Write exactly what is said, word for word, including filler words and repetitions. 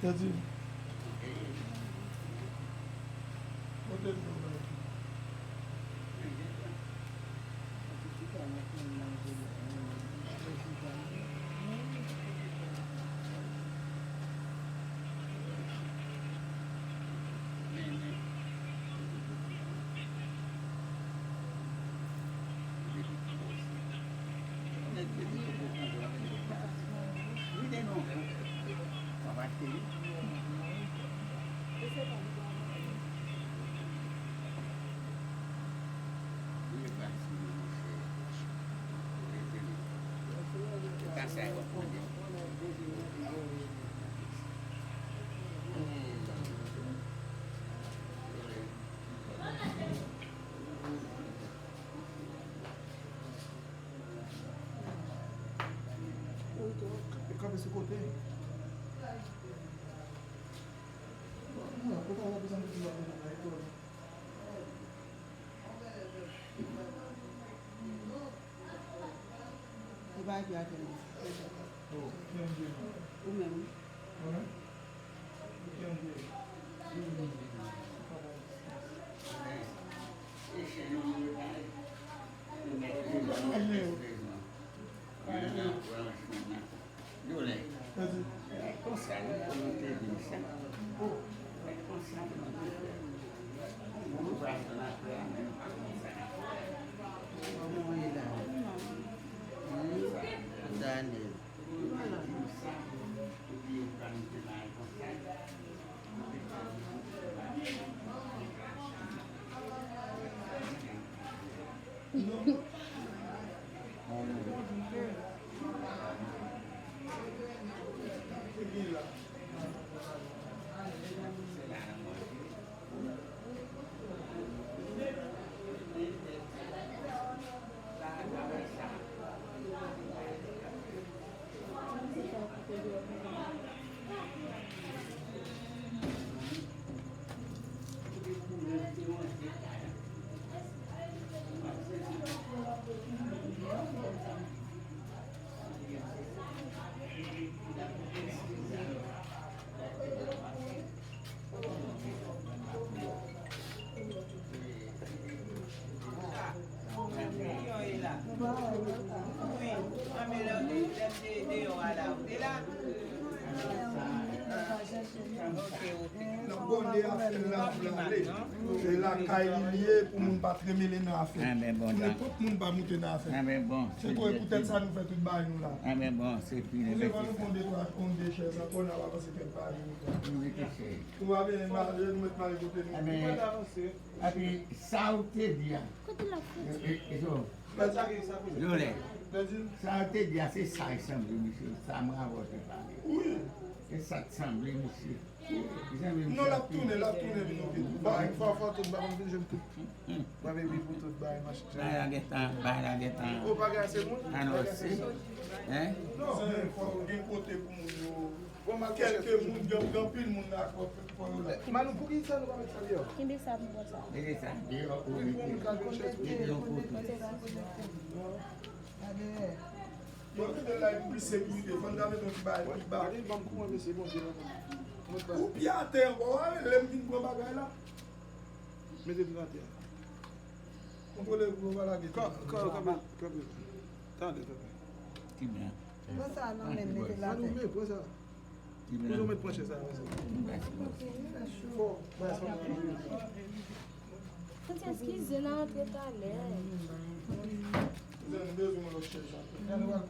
Sa di. Kote l yo bay? Kanpe sou kote. Mwen, kote w ap bezwen di la, la, la, la. Ou pa epi atè non. Ou menm. Yo lè. Konsa, wi, pou nou te di sa. Konsa pou nou te fè. Nou pa fè n ap fè a menm pa konsa. Kòman w ye la? Daniel. N ap gade afè l la pou l ale. Se lakay li ye pou moun pa t remele nan afè. Pou nenpòt moun pa moute nan afè. Se poutèt sa nou fè tout bagay nou la. Ou leve nou pran de twa, pran de chèz ankò, n ap avanse kèk bagay nou. Nou pa vin mare, nou met mare kote nou. Epi sa ou te di a. Kote l ap fouti? Jolè. Sa ou te di a, se sa k sanble misye. Sa mwen avè w te pale. Se sa k sanble misye. Non, l ap tounen, l ap tounen vin oke. Fò, fò, fò tout bagay vin jwenn tout. Mwen vin pou tout bagay, machin. Bagay la gentan, bagay la gentan. O, bagay se moun? Anonse. Hein? Non, men fò gen kote pou moun yo. Kèlke moun, gen, gen anpil moun nan fò, fò yo la. Manou, poukisa nou pa met sa deyò? Kenbe sa pou mwen sa. Mete sa deyò pou mete. Mete yon kote. Bon, mete la pou plis sekirite. Fò n ta mete yon ti bagay pi ba. Gade, ban m kouran, mesye, Bondye nan men. Ou pye atè ankò, w a rele m vin pran bagay la. Mete tout atè. Kontwole pou yo pa lage tout. Kanpe, kanpe, kanpe. Tande, tande. Pran sa nan men, mete l atè. Pran sa. Kote w met pran chèz la, mesye? Fò, bagay sa. Tante, eskize, n a rantre talè. Kouzen, m bezwen yon lòt chèz ankò.